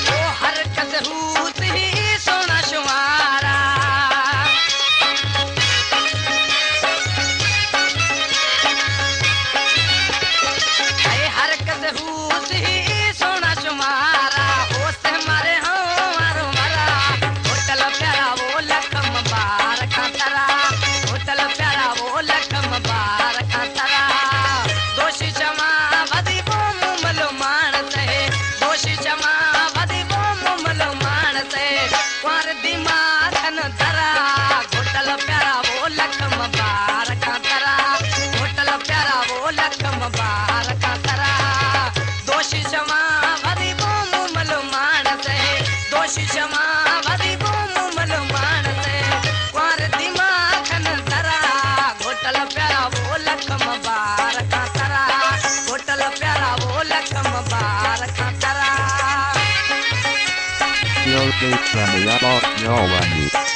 او ہر کس ہوت ہی سونا شمارا۔ اے ہر کس ہوت ہی سونا شمارا۔ او سے مارے ہاں مارو مرا۔ ہوٹل پیارا وہ لکھ مبارکاں ترا۔ ہوٹل پیارا وہ لکھ مبارکاں ترا۔ دوشی چما ودی بوم ملو مانس ہے۔ دوشی چما ودی بوم ملو مانس ہے۔ کوار دیما کھن ترا۔ ہوٹل پیارا وہ لکھ مبارکاں ترا۔ ہوٹل پیارا وہ لکھ مبارکاں ترا۔ دوشی چما ودی بوم ملو مانس ہے۔ دوشی چما ودی بوم ملو مانس ہے۔ کوار دیما کھن ترا۔ ہوٹل پیارا وہ لکھ مبارکاں ترا۔ ہوٹل پیارا وہ لکھ مبارکاں ترا۔ Yo, yo, yo, yo, yo,